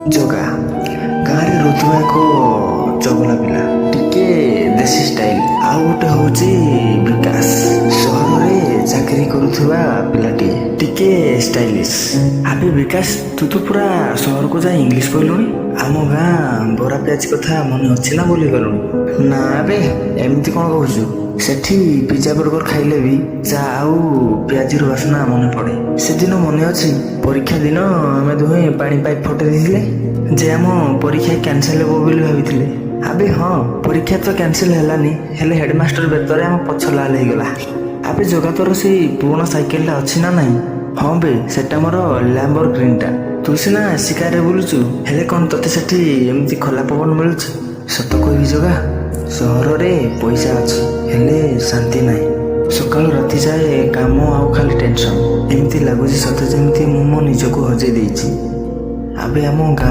ଜଗା ଗାଁରେ ରହୁଥିବା ଏକ ଚଗଲା ପିଲା, ଟିକେ ଦେଶୀ ଷ୍ଟାଇଲ। ଆଉ ଗୋଟେ ହଉଛି ବିକାଶ, ସହରରେ ଚାକିରି କରୁଥିବା ପିଲାଟିଏ, ଟିକେ ଷ୍ଟାଇଲିଶ। ଆବେ ବିକାଶ, ତୁ ତ ପୁରା ସହରକୁ ଯାଇ ଇଂଲିଶ କହିଲୁଣି। ଆମ ଗାଁ ବରା ପିଆଜି କଥା ମନେ ଅଛି ନା ଭୁଲିଗଲୁଣି? ନା ବେ, ଏମିତି କଣ କହୁଛୁ? ସେଠି ପିଜା ବର୍ଗର ଖାଇଲେ ବି ଚା ଆଉ ପିଆଜିର ବାସ୍ନା ମନେ ପଡେ। ସେଦିନ ମନେ ଅଛି, ପରୀକ୍ଷା ଦିନ ଆମେ ଦୁହେଁ ପାଣି ପାଇପ୍ ଫଟେଇ ଦେଇଥିଲେ ଯେ ଆମ ପରୀକ୍ଷା କ୍ୟାନସେଲ ହେବ ବୋଲି ଭାବିଥିଲେ। ଆବେ ହଁ, ପରୀକ୍ଷା ତ କ୍ୟାନସେଲ ହେଲାନି, ହେଲେ ହେଡମାଷ୍ଟର ବେତରେ ଆମ ପଛ ଲାଲ ହେଇଗଲା। ଆବେ ଜଗା, ତୋର ସେଇ ପୁରୁଣା ସାଇକେଲଟା ଅଛି ନା ନାହିଁ? ହଁ ବେ, ସେଟା ମୋର ଲ୍ୟାମ୍ବରଗିନିଟା। ତୁ ସିନା ଏସି କାରରେ ବୁଲୁଛୁ, ହେଲେ କଣ ତତେ ସେଠି ଏମିତି ଖୋଲା ପବନ ମିଳୁଛି? ସତ କହିବି ଜଗା, ସହରରେ ପଇସା ଅଛି, ହେଲେ ଶାନ୍ତି ନାହିଁ। ସକାଳୁ ରାତି ଯାଏ କାମ ଆଉ ଖାଲି ଟେନସନ। ଏମିତି ଲାଗୁଛି ସତେ ଯେମିତି ମୁଁ ମୋ ନିଜକୁ ହଜେଇ ଦେଇଛି। ଆବେ ଆମ ଗାଁ